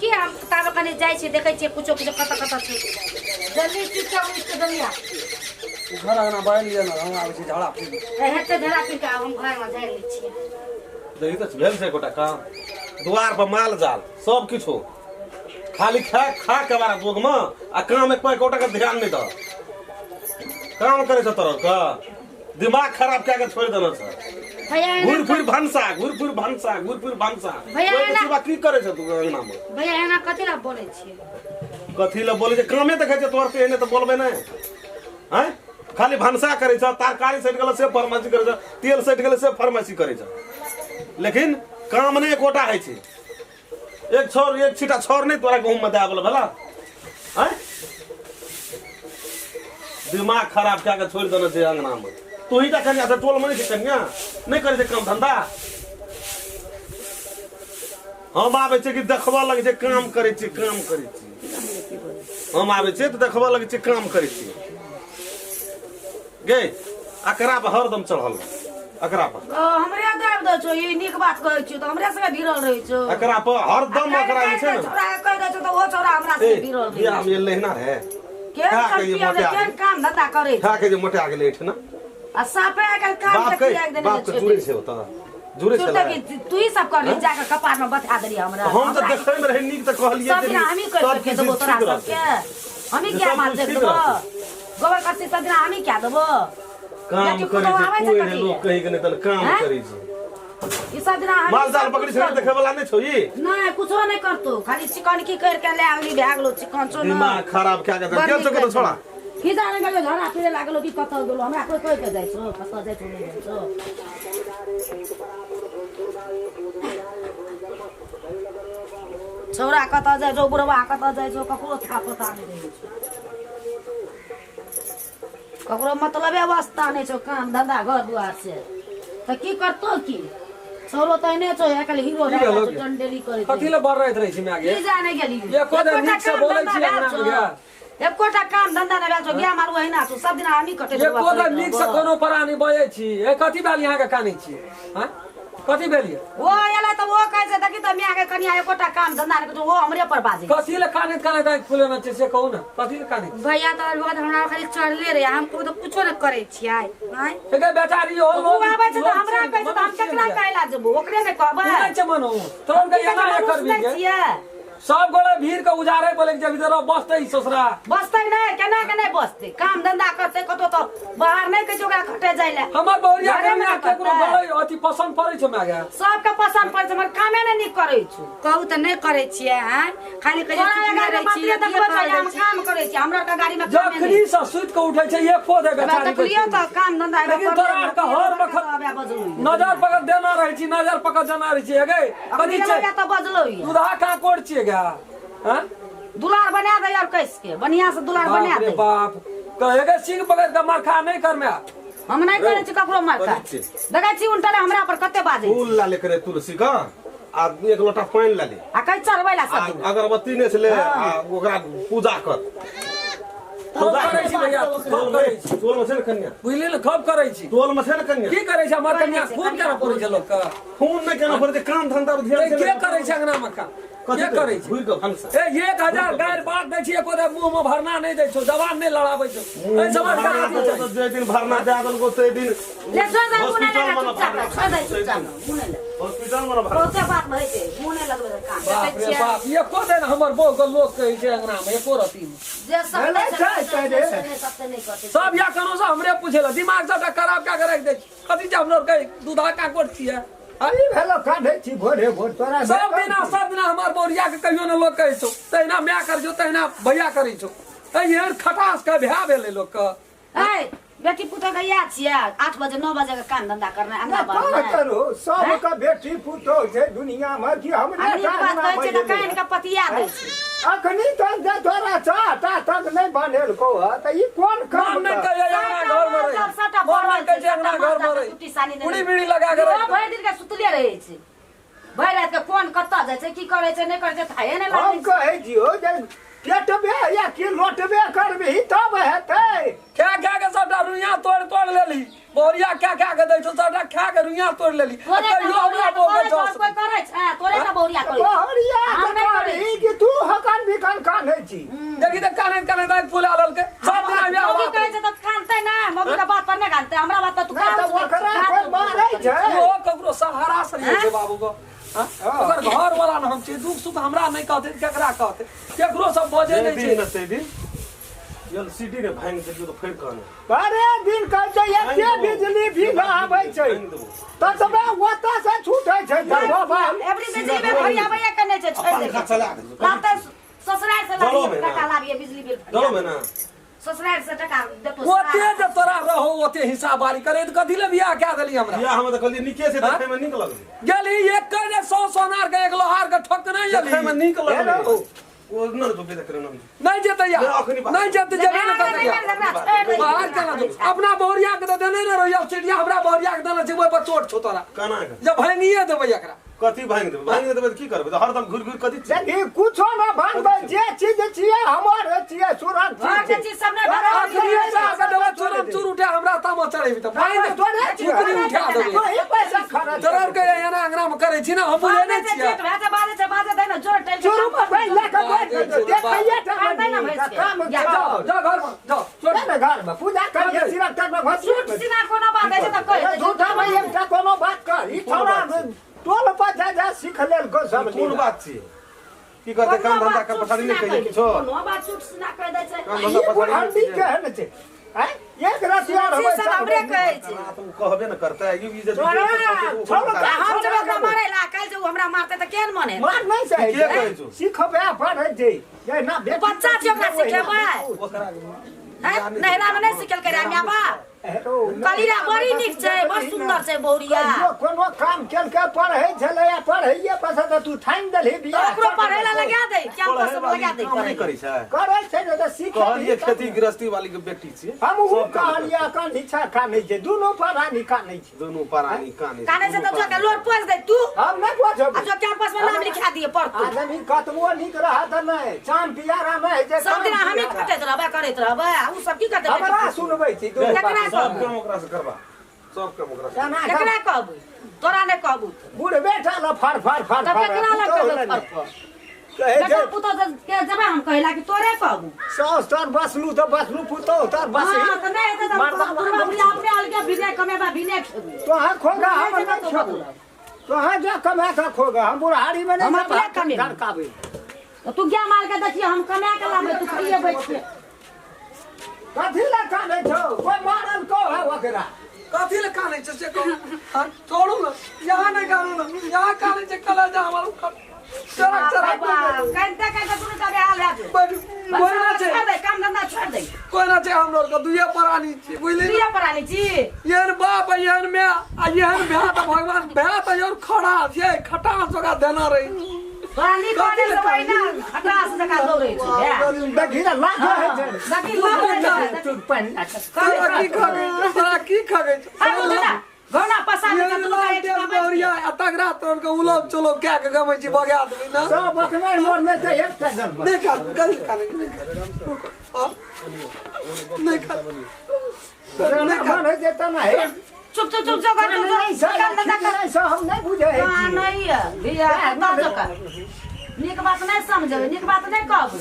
की हम ताबे कनी जाइ छियै देखै छियै कुछो कुछो कतऽ कतऽ छै। जल्दी चुपचाप उठि के जल्दी आ। घर अंगना बाहर लिअ ने, हम आबै छी झाड़ा फूक। हेतै झड़ा पी के, आब हम घरमे झाड़ि लै छियै। देखी तऽ भेल छै एकोटा काम? दुआर पर माल जाल सब किछो खाली खा खा के बारा दोगमे आ काम एक एकोटा के ध्यान नहि दह। काम करै छ तोरा के दिमाग खराब कए के छोड़ि देने छ। भैया घुरि फिर भनसा, घुरि फिर भनसा, घुरि फिर भनसा। भैया, ओहिके एना- सिवा की करै छ तू अंगना मे? भैया, एना कथी लए बोलै छियै? कथी लए बोलै छै? कामे देखै छै तोहर, तेहने तऽ बोलबै नहि। आँय, खाली भनसा करै छ, तरकारी सटि गेलै से फरमाइशी करै छ, तेल सटि गेलै से फरमाइशी करै छ, लेकिन काम नहि एकोटा होइ छै। एक छौर एक छीटा छौर नहि तोरा गहूँममे दए बला भेला। आँय, दिमाग खराब कए के छोड़ि देने छै अंगनामे। तू ही टा कनिया छै टोलमे? नहि छै कनिया? नहि करै छै काम धंधा? हम आबै छियै कि देखबऽ लगै छै काम करै छी, काम करै छी। हम आबै छियै तऽ देखबऽ लगै छै काम करै छी। गे, अकरा पर हरदम चढ़ल अकरा पर। ओ, हमरे दाबि दै छौ। ई नीक बात कहै छियौ तऽ हमरे सबके भिड़ल रहै छौ। अकरा पर हरदम अकरा जे छै ने। छौड़ा के कहि दै छौ तऽ ओहो छौड़ा हमरा ए से भिड़ल रहै। बियाह में लेहना रहे। केहन खा के जे कलपिया मोटा केहन काम धंधा करै छै। खा के जे मोटा गेलै एहिठिना। आ साफे आइ काल्हि काम बाप के के त्याग देने बाप के छै। जुड़े छै ओतऽ जुड़े तू छलै। तऽ तू ही सब करली, जाके कपार में बता देली हमरा। हम तऽ हमरा देखै में रहे नीक तऽ कहलियै सब जे दिना हमही कर सब के किछु देबो तोरा ठीक रहतै। सबके। हमही जे क्या सब माल किछु देख ठीक देबो? रहतै। गोबर करसी सब दिना हमही क्या देबो? काम बेटी करै पुतोहु छै आबै छै कोइ कथी नहि लोक लए? कहि के नहि तऽ काम हैं? करै छै। ई सब दिना हमही माल जाल सब बकरी कुछ छकरी करबो। देखै वाला नहि छौ ई? नहि, कुछो नहि करतो, खाली चिकन की कर के ले आगली भए गेलो चिकन छौ न। दिमाग खराब कए के बड़ गेल छौ नीक कतौ छोड़ा। की जाने गेलो, झड़ा फिरे लागलो कि कतऽ गेलो। हमरा कोइ कोइ के जाइ छौ, कतऽ जाइ छौ, नहि जाइ छौ। छौड़ा कतऽ जाइ छौ, बुढ़वा कतऽ जाइ छौ, ककरो था पता नहि रहै छौ। ककरो मतलबे वास्ता नहि छौ काम धंधा घर दुआर से, तऽ की करतौ? की छौड़ो तऽ एहने छौ, आइ काल्हि हीरो की भए भेलौ गेल छौ, गे? चंडेली करै कथी लए बर्रैत रहै छी माय गे? की जाने गेली। एको दिन एकोटा नीक से काम बोलै धंधा छी भेल अंगना मे छौ। गे? एकोटा काम धंधा नहि भेल छौ। गाय माल ओहिना छौ, सब दिन हमही कटै एको दिन नीक से कोनो प्राणी बजै छी। ए, कथी भेल अहाँके कानै छी? हँ, कथी भेल ये? ओ एलै तऽ ओ कहै छै, देखी तऽ माय के कनिया एकोटा काम धंधा नहि करै छै। ओ हमरे पर बाजै छै। कथी लए कानैत कानैत आँखि फुलेने छै से कहू ने, कथी लए कानै छी? भैया, तऽ वक्त हमरा खाली चढ़ले रहे, हम कोनो तऽ कुछो नहि करै छियै। आँय, एके बेचारी हो ओ लोग आबै छै तऽ लोग हमरा छियै, कहै छै तऽ हम मनुष्य केकरा छियै। कहै लए जेबो? ओकरे ने कहबै। तू नहि छै मनो तोर के की कहै एना छै, एकर मनुष्य भी नहि गे छियै? सब गोरे भीड़ के उजाड़े पर लग जेबी तऽ बसतै ई ससुरा। बसतै नहि, केना के नहि बसतै? काम धंधा करतै कतौ तऽ बाहर नहि कहै छै ओकरा खटे जाइ लए। हमर बहुरिया घरेमे कनिया ने केकरो करतै। गलै अथी पसंद पड़ै छै माय गे? सबके पसंद पड़ै छै, मगर कामे नहि नीक करै छौ। कहू तऽ नहि करै छियै। आँय, खाली कहै तोरा छियै गाड़ी रहै में छी, मात्रे देखबै अथिये छै, हम करै छी। काम करै छी, हमरा के गाड़ी में कामे जखनी नहि। से सुति के उठै छै एको दे बेचारी देखलियौ तऽ काम धंधा हेबे लेकिन करतै, तोरा आरके हर वखत बजलौ। नजर पकड़ देना रहै छी, नजर पकड़ देना रहै छी। गे, कथी छै? तऽ बजलौ ये। दूधा काकोड़ छियै गे? हँ, दुलार बना दे और कस के बढ़िया से दुलार बना बाप रे दे। बाप, कहे गे, सिंह पकड़ के मार खा नहि करमे। हम नहि करै छी ककरो मार खा। करै छी। देखै छी उल्टा हमरा पर कते बाजै छै। फूल ला ले करे तुलसी का आ एक लोटा पानि ला ले। आ कहै चढ़बै ला आ सब दिन। अगरबत्ती नहि छलै, आ ओकरा पूजा कर। खूब करै छी भैया, खूब करै छी। टोल में छै ने कन्या? बुझली ने, खूब करै छी। टोल में छै ने कन्या? की करै छै हमर कन्या? खून केना पड़ै छै लोकके? खून नहि केना पड़ै छै, काम धंधा पर ध्यान तऽ छै के ने। करै छै अंगना मे काम? कथी के करै छै? घुरि कऽ भनसा। ए, 1000 गारि बात दै छी, एको दा मुँह मे भरना नहि दै छौ, जवान नहि लड़ाबै छौ। एहि समाज के भरना आदमी देलको छै। तऽ जे दिन भरना दए देलको ताहि दिन ले छोड़ दे, मुँह नहि हॉस्पिटल लगा मे न चुपचाप, भरना। छोड़ दे चुपचाप, मुँह नहि लगा। हॉस्पिटल मे न भरना। बहुते बात भरै छै, मुँह नहि लगबै कान। बाप रे बाप, एको दिन हमर बहू के लोक कहै छै अंगना मे एको रत्ती मे। जे सब भेलै छै, से नहि सबसे नहि करतै। सब या कोनो से हमरे पूछे ला, दिमाग सबटा खराब कए के राखि दै छै। कथी छै हमरो के दूधा काकोड़ छियै? अभी भेलो काढ़ै छी भोरे भोर तोरा। सब दिना सब दिना हमर बौरिया के कहियो ने लोक कहै छौ, तहिना माय करै छौ, तहिना भैया करै छौ। एहन खटास के भए भेलै लोक के। ए, बेटी पुतोह के याद छियै 8 बजे 9 बजे के काम धंधा करनाइ, अंगना का बहारनाइ। करू, सबके बेटी पुतोह छै दुनिया मे कि आ हमरे नीक बात कहै छियै तऽ कानि के पतिया दै छै। अखनी तक जे तोरा चाह टा तक नहि बनेलकौ हँ तऽ ई कोन काम मन नहि कहै अंगना घर मे रही, सबटा मन नहि कहै छै अंगना घर मे रही, कुट्टी सानी कुड़ी बीड़ी लगा के ओहो रख। भरि दिन के सुतले रहै छै, भरि राति के कोन कतऽ जाइ छै, की करै छै, नहि करै छै, थाहे नहि हम लागै छै। कहै छियौ जे पेटबे या कि लोटबे करबिही तब हेतै। खा खा के सबटा रुइया तोड़ तोड़ लेली, बोरिया खा खा के दै छौ, सबटा खा के रुइया तोड़ लेली। तोरे कहियो हमरा बौरिया बौके करै छौ, जस कोइ करै छै? तोरे ने बौरिया करै छै। बहरिया हम नहि करै ही कि तू हकन बिकन कानै छी। देखी त काने काने दाइ फुला ललके सब दिना बियाह मौगी बात कहै छै तऽ कानतै ना, मौगी के बात पर नहि कानतै, हमरा बात पर तू नहि कान तऽ ओकरा कोइ मारै छै। ओ ककरो सहारा से नहि छै बाबू को। हाँ? ओकर घर वाला न हम छी, दुख सुख हमरा नहि कहते केकरा कहते, केकरो सब बजे जे नहि दिन छै। न ते दिन एलसीडी ने भांगि देलियौ तऽ फेर कहने अरे दिन कहै छै एते बिजली बिल आबै छै भांगि देबौ। ततबे ओतऽ से छूटै छै बाबा। एवरी बिजली बिल फरियाबैया के नहि छै, छोड़ि पंखा देबै। चला देलियौ। लाते ससुराल से जलो लाबिये में ना। टका, लाबिये बिजली बिल डरो में ना। ससुराल से टका देतो। ओते जे तोरा रहो ओते हिसाब बारी करे तऽ कथी ले बियाह कए देली हमरा? बियाह हम तऽ कहलियै नीके छै, देखै में नीक लगलै। गेली एक के जे सौ सोनार के एक लोहार के ठोक नहि देखै में गेली। नीक लगलै। हेलो। ओ न जो बेदा करे न। नहि जेतै यार, नहि, अखनी बात। नहि जेतै, जेबे नहि करतै यार। बाहर केना जो अपना बहुरिया के तऽ देने ने रहियो चिड़िया, हमरा बहुरिया के देने छै, ओहि पर चोट छौ तोरा। केना के? जब भांगिए देबै एकरा। कथी भांगि देबै? भांगि देबै तऽ की करबै? तऽ हरदम घुरि घुरि कथी छियै? यदि कुछो न भांगबै, जे चीज छियै हमर छियै, सुरक्षित। घर के चीज सब नहि भांगबै। अखनिए से आके देबै चोरम चूर उठा हमरा तामा चढ़ेबी तऽ भांगि दे। तोरे छियै। उकरी उठा देबै। तोही पैसा खर्च तोरा आरके एना अंगना मे करै छी ने, हम बुझै नहि छियै। जेठ भए छै, बाजै छै, बाजै दै ने, जोर टलि के चुरू पर बैठ लए कऽ बैठ जेतौ, देखैये टा करतै ने नहि भैंस के। काम या जाओ छौ। जाओ घर मे जाओ, छोड़। जा ने घर में पूजा करिए, सिरक तर में घसिए। झूठ सीधा कोनो बात होइ छै तऽ कहि दै छै। झूठा में एकटा कोनो बात कर, ई छौड़ा टोल पर जा जा सीख लेलको सब। कोन बात छियै? की करतै? काम धंधा के पछाड़ी नहि कहियै किछो। कोनो बात झूठ सीधा कहि दै छै। काम ई धंधा पछाड़ी नहि बुढ़ानी कहियै। केहन छै? आँय? एक रतिया से रहबै सब हमरे कहै छै। तऽ ओ कहबे ने करतै। ई जे छोड़ा, छोड़ा। आ हम जब ओकरा मारै ला काल्हि जे ओ हमरा मारतै तऽ केहन मन हेतै? मार नहि सही के कहै छौ? सिखबे पढ़ै छै जे ना बेटी। बच्चा छै, ओकरा सिखेबै? ओकरा हैं? नैहरा मे नहि सिखेलकै रे माय बाप? कलीरा बड़ी नीक छै, बड़ सुन्दर छै बहुरिया। कहियो कोनो काम केलकै? पढ़ै छलै आ पढ़ैये पसन्द तऽ तू ठानि देलही तऽ बियाह। ओकरो पढ़ै ला लगा दे, कैंपस मे लगा दे। काम नहि करै छै। करै छै ने तऽ सीखे। कहलियै खेती गृहस्थी वाली के बेटी छियै। हमहूँ सब काम कहलियै अकन इच्छा कानै छै, दुनू परानी कानै छै। दुनू प्राणी कानै छै, कानै छै दुनू तऽ जो के प्राणी। लोर पोस दे तू। हम नहि पोछबै। आ जो कैंपस मे नाम लिखा दिए पढ़तौ। आदमी कतबो नीक रहत नहि, चाम पियारा मे होइ छै। सब काम दिना हमही पियारा। खटैत रहबै, करैत रहबै, आ उ सब की करतै? हमरा सुनबै छी दुनू केकरा बात। सब काम ओकरा से करबा, सब काम ओकरा से। केना केकरा कहबै? तोरा नहि कहबू तऽ। बूढ़ बेटा ल फर फर फर तब फर केकरा लग पुतोहु कहबै लए फर नहि। फर? कहै बेटा छै पुतोह के जेबै हम कहै ला कि तोरे कहबू? साउस तर बसलू तऽ बसलू, पुतोहु तर बसही। हँ तऽ नहि हेतै तऽ मर्दा बुढ़वा बुढ़िया अपने अलगे भिने कमेबा भिने खेबै। तोहाँ खोगा, हम नहि नहि छै तऽ खेबो। मतलब। तोहाँ जा कमा कऽ खोगा, हम बुढ़ारी मे हम नहि अपने कमेबै। धड़काबै। तऽ तू गाय माल के देखिए, हम कमा के लाबै, तू खाइए बैठ के। कथी लए कानै छौ? कोइ मारल को है ओकरा? कथी ले कानै छै से कहू? हाँ, छोड़ू ने, यहाँ नहि कानू ने, यहाँ कानै छै कलेजा हमर उखड़ चरक चरक। कानिते कानिते दुनू टा बेहाल भए जो। बैठू। कोई ना छै। छोड़ दे, काम धंधा छोड़ दे। कोई ना छै, हमरो आरके दुइये प्राणी छी, बुझली ने? दुइये प्राणी छी। एहन बाप आ एहन माय आ एहन भाय तऽ भगवान भाय तऽ और खड़ा छै, खटास ओकरा देना रही। तोरा नीक कथी कहने ले से ओहिना खटास जकाँ दौड़ै छै भाय। देखी ने लाज होइ छै। देखी लाज होइ छै। तू पानि लए कऽ। तोरा की खगै छौ? तोरा की खगै छौ? आइ उठ जा, घरना पसार एहन के दुनू टा लाल एक टेल ठाम बैठ दौड़िया आ तगड़ा तोड़ के उलब चुलब कए के गमै छी, बगा देबै ना। सब अखने मोरने छै एकटा जन्म। नहि खा, कथी खाने? नहि खा, हाँ? नहि खा। जेना मन होइ छै तेना हे। चुप चुप चुप, जो घर जो, जो। नहि छै, काम धंधा कर। नहि छै, हम नहि बुझै कहाँ छी। नहि यऽ धिया पुता जकाँ। नीक बात नहि समझबै, नीक बात नहि कहबै।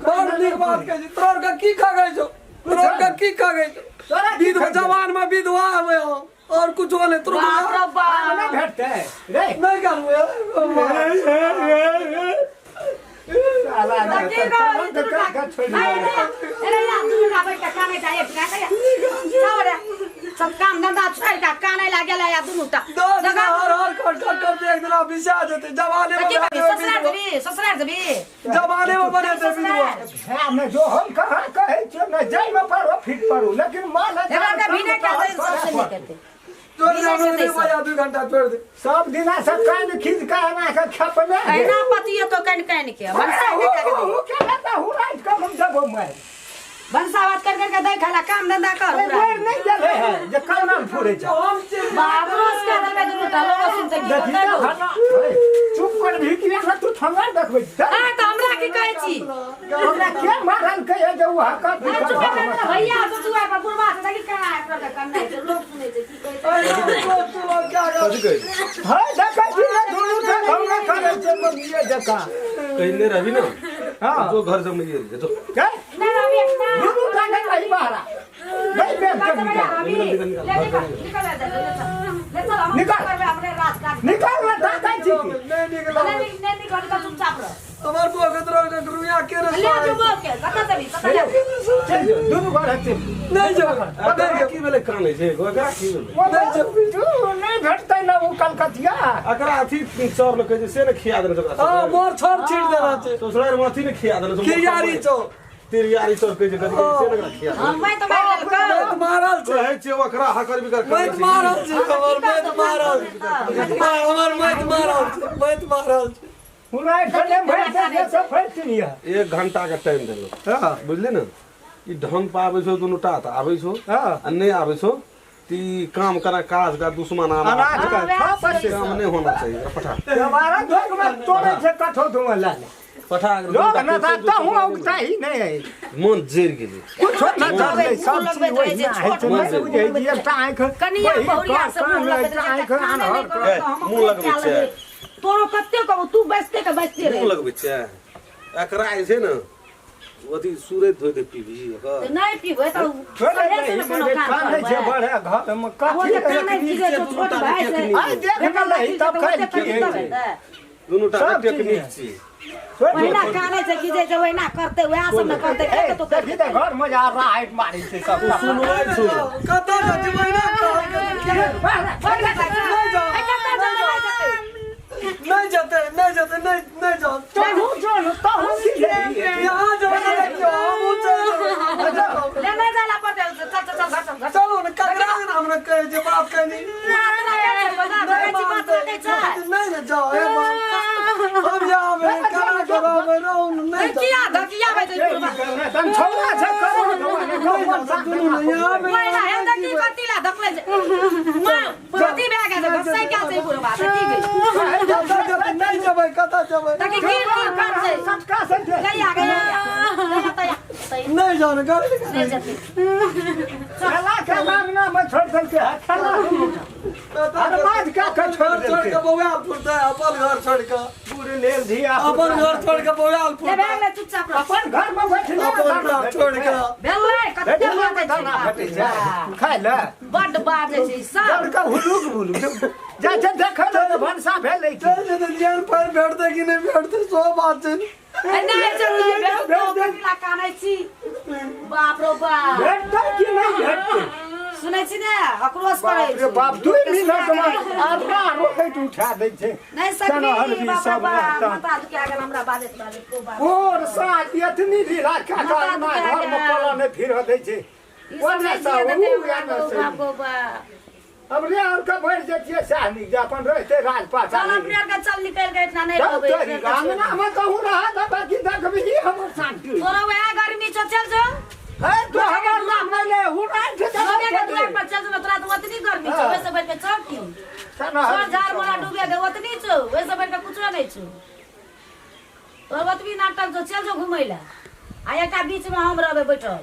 बड़ नीक बात कहै छी। तोरा आरके की खगै छौ? तोरा आरके की खगै छौ? तोरा की विधवा खगै छौ? जवान में विधवा हेबै हम और कुछो नहि। तोरा बाप रे आब नहि बाप। भेटतै रे। नहि करबै। साला तऽ की कहबै तऽ दुनू टा? कऽ छोड़ि अरे देलक। रे, अरे यार, दुनू टा बैठ कऽ कानै छै, एक टा कहिया। सब रे, सब काम धंधा छोड़ि कऽ कानै लागल या दुनू टा। 10 दिना हर हर कर कर कर, एक दिना बिसा जेतै जवाने तऽ में की भए करबी? जेबै ससुराल विधवा। जेबी? ससुराल जेबी? जवाने में बनेतै विधवा। भाय में जो हम कहाँ कहै छियै ने, जाहिमे पढ़ो फिट पढ़ू, लेकिन मान एकरा के भिने के सबसे नीक हेतै। छोड़ दे हमरा, नहि बजा, 2 घंटा छोड़ दे। सब दिना से कान खींच के एना के खेपने अहिना पतिए तो कानि कानि के भनसा हु के हु हु के तऽ हुराइत कऽ हम देबो मारि। भनसा बात कर कर के दै खाला, काम धंधा कर। ए, बोर नहि गेलै है जे कौना फुरै छै। हम छी बाप रोज कए देलकै दुनू टा, लोगो सुनतै की देखी करतै तऽ लोग? खाना ए, चुप कर भी किया ने तू ठंगा देखबै चल। आ तऽ हमरा की कहै छी? हमरा के मारल के जे ओ हकत? अरे चुप कर ने भैया, ससुराल पर बुढ़वा छै, देखी केना एकरा के कन्नै छै, लोग सुनै छै की कहै छै। अरे चुप क्या कथी कहै छै? है देखै छी ने दुनू के ठंगा करै छै मम्मीए जकाँ। कहने रहबी ना। हाँ। जो घर जम ये जो के ना रवि ना दुनू टांगे रही बाहरा नहीं बेच के निकाल। अभी ले निकल निकल ले चल ले चल हम निकल। करबे अपने राज काज। निकाल ना दादा जी की। नहीं निकला। नहीं नहीं निकल निकल चुपचाप रह। हमार बोगत रह के रुइया के रे ले जो बोल के कत चली कत ले। चल जो दुनू घर हते। नहीं जेबै। एकरा की भेलै कानै छै एकरा की भेलै? नहीं जो नहीं भेटतै ना ओ कलकतिया। एकरा अथी चाउर लऽ कहै छै से ने खिया देने छै ओकरा। हां मोर छोर छीट देना छै। ससुरारि मे अथी ने खिया देने छै। तिरियारी चौर। तिरियारी चौर कहै छै कथी कहै छै से ने एकरा खिया देने हम मैं तो मार लेलको। मैत मारल छै। कहै छियै ओकरा हकर बिकर करै मैत छै। मारल छै हमर मैत मारल छै। हमर मैत मारल छै मैत मारल छै। हुनाइ ठने भरि दे सब फैलती है। 1 घंटा के टाइम देलहुँ। हां बुझली ने ई ढंग पर आबै छौ दुनू टा तऽ आबै छौ हां आ नहि आबै छौ त ई काम करा काज का दुश्मन आना अनाज का हाँ, छाप से काम नहीं होना चाहिए। पठा हमारा धोक में तोड़े छे कठो धुआ ला ले पठा लोग ना था हूं उगता ही नहीं है। मन जरि गेलै। कुछ ना जाने मुँह सब लगबैत चीज रहै छै, वही ना है छोट छै मुँह नहीं बुझै छी एकटा आँखि कनिया वही बहुरिया सब कान, मुँह लगबैत रहै एकटा छै, आँखि काने आन्हर नहि करत तऽ हम मुँह लगबै क्या छै। लगबै? तोरो कते कहबौ तू बैसते के बैसते मुँह रह। लगबै छै एकरा जे छै ने अथी सूरज धोइ दे पीबी ओकर। नहीं पीबै तऽ छोड़े सभे से नहीं ने कोनो काम कान नहीं छै करबै। बड़े घर में ओ कथी जे कानै की जे छौ, छोट भाय छै। आइ देख के नहीं तब खाइ की होइ छै। दुनू टा सब चीज टेक्निक है। छी। छोड़ ओहिना कानै छै की जे छै ओहिना करतै वएह सब ने करतै ए, के तो देखी तऽ घर में जा राइट मारै छै सब। सुनवाइ छौ। कत जा जेबै ना कहल के नहीं जाओ। नहीं जेतै नहीं जेतै नहीं नहीं जाओ। तहु जो तहु की लेबही? यहाँ जेबै ना देखियौ हमहूँ चलि जेबै। ले नहीं जाला पड़तै चल चल चल घर चल घर। चलू ने ककरा ने हमरा कहै छै बात कहनी। नहीं नहीं ने जाओ हे बाप हम यहाँ में करा करा में रहू नहीं जाओ। धकिया धकिया भाई तन छौड़ा छै करू ने नहीं जाओ दुनू ने यहाँ में पहिला हे धकी कति ला धकले छै मां पति भए गेल घसै क्या छै बुढ़वा त की गई कतऽ जेबै नहीं जेबै कतऽ जेबै। तकी गिर गिर कर छै सटका से दे। गया गया तया नहीं जाओ ने गाड़ी नहीं जते खेला के मांगना में छोड़ देलकै है खेला अरे माज का के छोड़ घर छोड़ देलकै के बौआल फुरतै अपन घर छोड़ के पूरे लेल धिया अपन घर छोड़ के बौआल ले फुरतै भए गेलै चुपचाप रह। अपन घर में बैठले अपन घर छोड़ के भेलै कते बैठले बाजै छै दाना बाप भेटै रे छै बाप। खाइ ले बड्ड बाजै छै ई सब। दौड़ के हुलुक बुलुक जा जा देखै ले भनसा भेलै की। चल जेतै जेहन पानि भेटतै कि नहि भेटतै सो बात छै। नहि जते भेटतौ कथिला कानै छी बाप रो बाप। भेटतै कि नहि भेटतै? सुनै छी ने आक्रोश करै बाप रे बाप 2 मिनट में आधा रोकैत उठा दै छै। नहीं चना सकबी हरबी बाप रे सब बाप रहता। माथा दुखा गेल हमरा बाजैत बाजैत को बाप। भोर साँझ एतनी लीला का माथा ना दुखा घर में गेल। पला नहीं फिर दै छै। ई सब ओने नहि से जिए देतै उ हमरा एने को से बाप गो बाप। अब रे और के बैठ जतियै सएह नीक जे अपन रहतै राजपाट। चल अपने आर के चल निकल के इतना नहीं रहबै। तोरी अंगना में कहूँ रहा था बाकी देखबही हमर शांति। तोरा वएह गर्मी छौ चल जो। है तो हमर नाम नहीं ले हुराइ छै लोगे के दुआर पर चल जो तोरा तऽ ओतनी गर्मी छौ वैसे बैठ के चल की चल झाड़ मोरा डूबे दे ओतनी छौ वैसे बैठ के कुछो नहीं छौ। तोर ओतबी नाटक छौ चल जो घुमै लए आ एकटा बीच में हम रहबै बैठल।